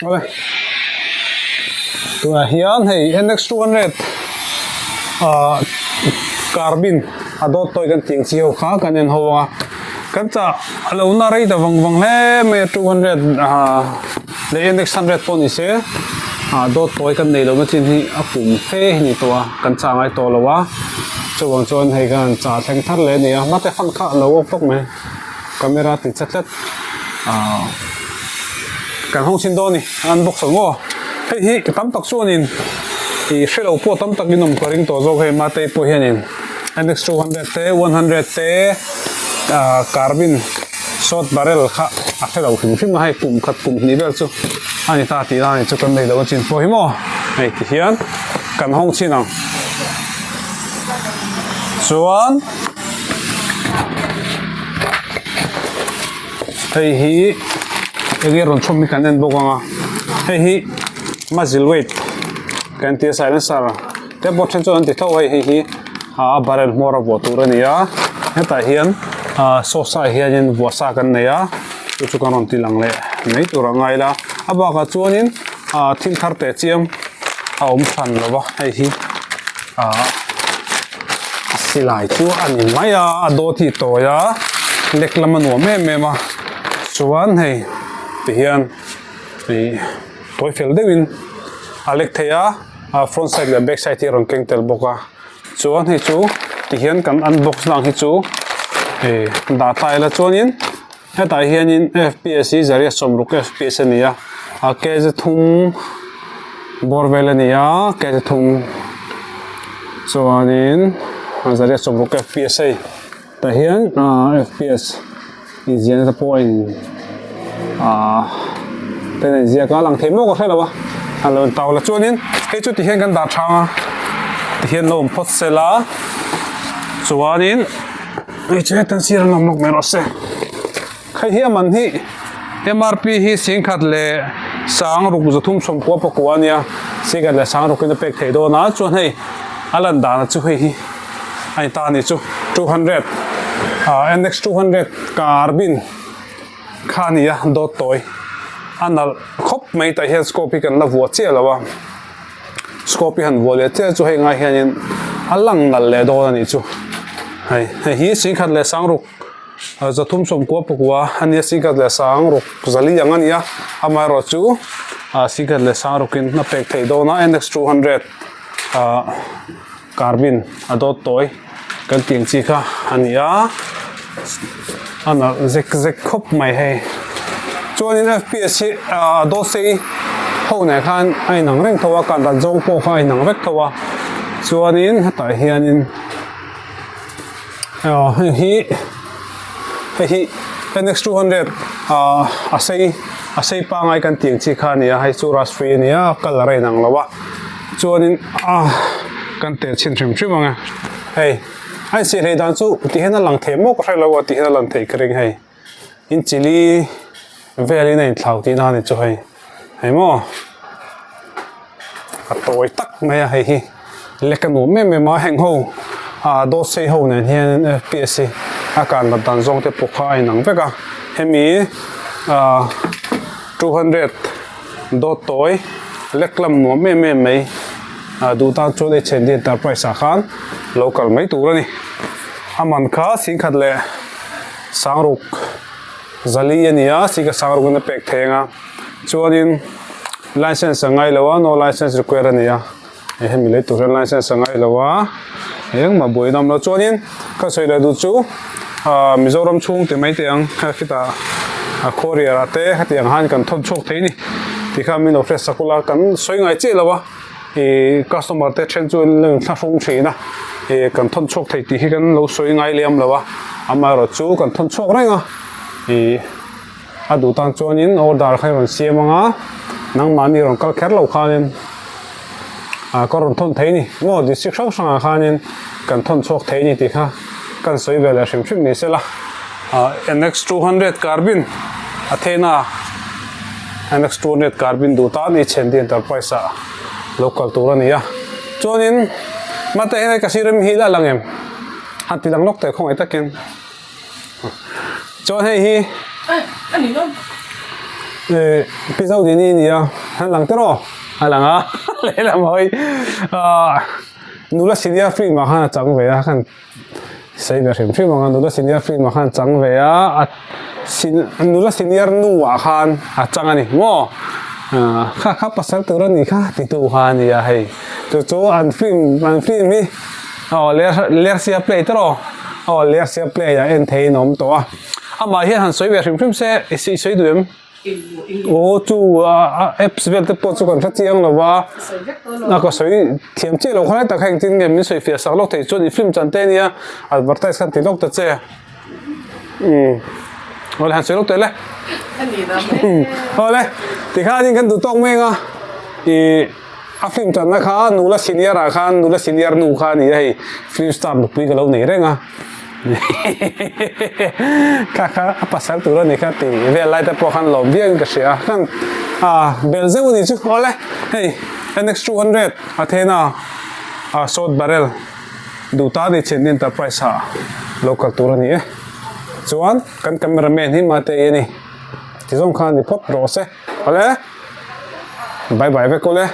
Awle tunah hian hei NX 200 ah carbine a dawt tawi kan tih ang chi ho kha kan en ho ang a kan chah a lo na rei ta vang vang hle mai a 200 ah leh NX 100 pawh ni se ah dawt tawi kan neih lohna chin hi a pum fe hi ni tawh a kan chah ngai tawh lo a chuvang chuan hei khan chah thleng thar leh a ni a mate fan kha a lo awk tawk mai. Camera ti chat tlat ah kan hawng chhin dawn a ni an box ang aw hei hi tam tak chuanin ih hrelo pawh tam tak in awm ka ring tawh zawk hei mate pawh hianin NX 200 te 100 te ah carbine short barrel kha a hrelo hrim hrim a hei kum khat kum hnih vel chu a ni ta tih lai chu kan nei lo a chin pawh hi maw hei ti hian kan hawng chhin ang chuan. Hei hi enge rawn chhawm hi kan en bawk ang a hei hi muzzle weight kan tia silencer te pawh then chuan an ti tho a hei hi a barrel hmawr a vuah tur a ni a hetah hian ah saw sa hianin vuah sa kan nei a chu chu kan rawn ti lang leh mai tur a ngai la a bakah chuanin ah thil thar teh chiam a awm hran lo va hei hi ah. A silai chu a ni mai a a dawt hi tawi a lek lam a nuam em em a chuan hei ti hian ih tawi fel deuhin a lek thei a a front side leh back side hi a rawn keng tel bawk a chuan hei chu ti hian kan unbox na ang hi chu ih dah ta ila chuanin hetah hianin fps hi zariat sawmruk fps a ni a a kg thum bawr vel a ni a kg thum chuanin zariat sawmruk fps hei tah hian ahh fps inziahna te pawh a in ahh ten a inziak a lang thei maw ka hre lo a a lo tau la chuanin hei chu tihian kan dah thang a tihian lo awm phawt sela chuanin. Hei chu hetan sir an awm lawk mai rawh se hei hi a man hi MRP hi singkhat leh sang ruk zathum sawmkua pakua a nia singkhat leh sang rukin a pek theih dawn a chuan hei a lan dan chu hei hi a ni ta a ni chu 200 ah NX 200 carbine kha a ni a dawt tawi a nalh khawp mai tah hian scope hi kan la vuah chiah lo a. Scope hi han vuah leh chiah chu hei ngai hianin a lang nalh leh dawn a nih chu hei hei hi singkhat leh sangruk zathum sawmkua pakua a nia singkhat leh sangruk zali ang a ni a amaherawh chu ah singkhat leh sangrukin a pek theih dawn a NX 200 ah carbine a dawt tawi kan tih ang chi kha a ni a a nalh zek zek khawp mai hei chuanin fps hi ah dawt sei ho nen khan a inang reng tho a kan dan zawng pawh kha a inang vek tho a chuanin hetah hianin ah hei hi hei hi NX 200 ah a sei a sei pangai kan tih ang chi kha a ni a hei chu rust free a ni a colour a inang lo a. Chuanin a kan tel chhin hrim hrim ang e hei a insiah hlei dan chu ti hian a lang thei maw ka hre lo a ti hian a lang thei ka ring hei in chili velin a inthlau tihna a ni chu hei hei maw a tawi tak mai a hei hi lek a nuam em em a heng ho ah dawt sei ho nen hian fps hi a kan bat dan zawng te pawh kha a inang vek a hemi ah 200. Dawt tawi lek lam nuam em em mai ah duh tan chuan H&D Enterprise ah khan lo kal mai tur a ni a man kha singkhat leh sangruk zali a ni a singkhat sangruk in a pek thei ang a chuanin license a ngai lo a no license required a ni a hei hemi lei tur hian license a ngai lo a engmah buaina awm lo chuanin ka sawi leh duh chu ah Mizoram chhung ti mai teh ang khitah a courier ah te hetiang han kan thawn chhuak thei a ni tikhan min lo hriat sak ula kan sawi ngai chiah lo a ih customer te then chu an lo inthlahrung thin a ih kan thawn chhuak thei tih hi kan lo sawi ngai lem lo a amaherawh chu kan thawn chhuak reng a ih. A duh tan chuanin order kha i rawn siam ang a, nangmahni rawn kal kher lo khanin ah ka rawn thawn thei a ni. Maw district hrang hrangah khanin kan thawn chhuak thei a ni tih kha kan sawi ve leh hrim hrim ni sela. Ah NX 200 carbine a theihna NX 200 carbine duh tan i chhendi enterprise ah lo kal tur a ni a. Chuanin mate hei ka sir ami hi la lang em? Han ti lang lawk teh khawngaih takin. Chuan hei hi Pi Zodini a ni a, an lang tiraw? A lang a, lehlam hawi nula senior film ah khan a chang ve a, khan sawi ve hrim hrim ang a, nula senior film ah khan a chang ve a, a nula senior nu ah khan a chang a ni maw? Kha kha pasal tur a nih kha titu kha a ni a hei, chu chu an film an film hi aw lersia play tiraw? Aw lersia play ah en theihin a awm tawh a. Amah hian han sawi ve hrim hrim se i sawi duh em? Aw chu a apps vel te pawh chu kan hre chiang lo va, a ka sawi thiam chiah lo kha lai tak kha engtin nge min sawi fiah sak lawk theih chuan i film chan te ania advertise khan ti lawk ta che. Umm awle han sawi lawk teh le. Awle tikhanin kan duh tawk mai anga ih A film tanna kha nula senior ah khan nula senior nu kha a ni a hei film star nupui ka lo nei reng a kha kha a pasal tur a ni kha tih vel lai te pawh khan lawm viau in ka hria a khan a bel zeuh a ni chu awle hei NX 200 Athena a short barrel duh ta ni chin enterprise ah lo kal tur a ni e chuan kan camera man hi mate i a ni tizawng khan ni phawt rawh se awle. Bye bye vek ule.